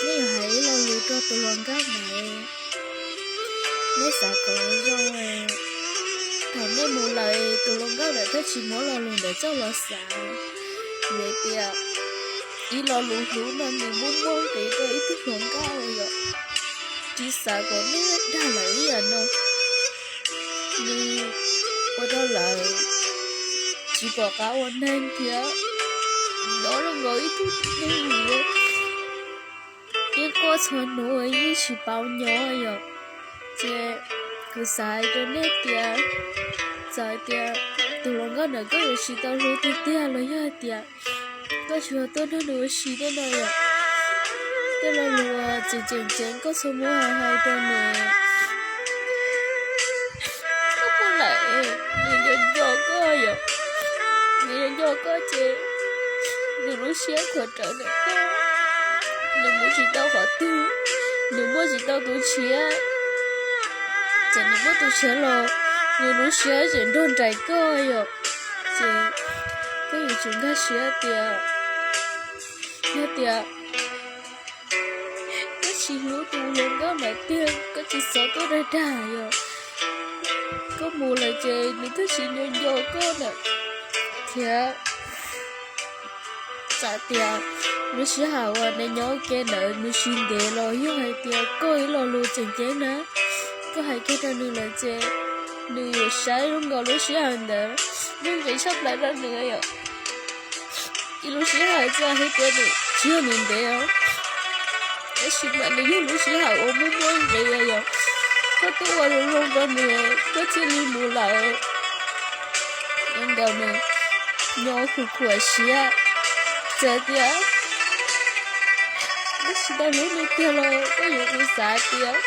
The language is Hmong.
neb yuav hais ib lo lus rau tus hluas nkauj ntawd, neb xav kom zoo. Thaum neb mus lawm tus hluas nkauj ntawd thiaj tsis muab lo lus ntawd coj los xav. Vim tias ib lo lus hlub no nws muaj muaj nqis rau ib tug hluas nkauj yom. Tsis xav kom neb dag lawm ib yam no. Nws ua rau lawv tsis pom qab ua neeg thiab nyob zoo nkaus ib tug neeg yeej quaj txhua hnub yeej tsis paub nyob yom. Ces kuv xav hais rau nej tias, txawm hais tias tus hluas nkauj ntawd koj yuav tsis tau hlub tiag tiag los yog hais tias koj tsis tuaj nrog nws ua si tej no yom, tej lo lus tseem tseem ceeb koj txhob muab hais hais rau nws. Koj mus lawm, nws nco nco koj yom, nws nco nco koj ces nws lub siab khuav rawv ntawm koj, nws mus tsis tau qhov twg, nws muaj tsis tau tus tshiab. Txawm nws muaj tus tshiab los nws lub siab tseem nrog nraim koj yom. Ces koj yuav tsum nkag siab tias yog tias koj tsis hlub tus hluas nkauj ntawd tiag koj tsis txhob tuaj dag dag yom. Koj mus lawm ces nws twb tsis nco nco koj ntawm thiab. Txawm tias lub sij hawm uas neb nyob ua ke ntawd nws tsis ntev los yog hais tias koj ib lo lus tseem ceeb na, koj hais kiag rau nws lawm ces nws yuav saib zoo nkaus lub sij hawm ntawd muaj nqis tshaj plaws rau nws yom. Ib lub sij hawm txawm hais tias nws tsis yog nws ntev os, tab sis mas nws yog lub sij hawm uas muaj muaj nqis yom. Koj tuaj ua lus zoo rau nws koj thiaj li mus lawm. Nyob nkaus nws nyob khuv khuam siab, txawm tias koj tsis tau hlub nws tiag los koj yuav ua xav tias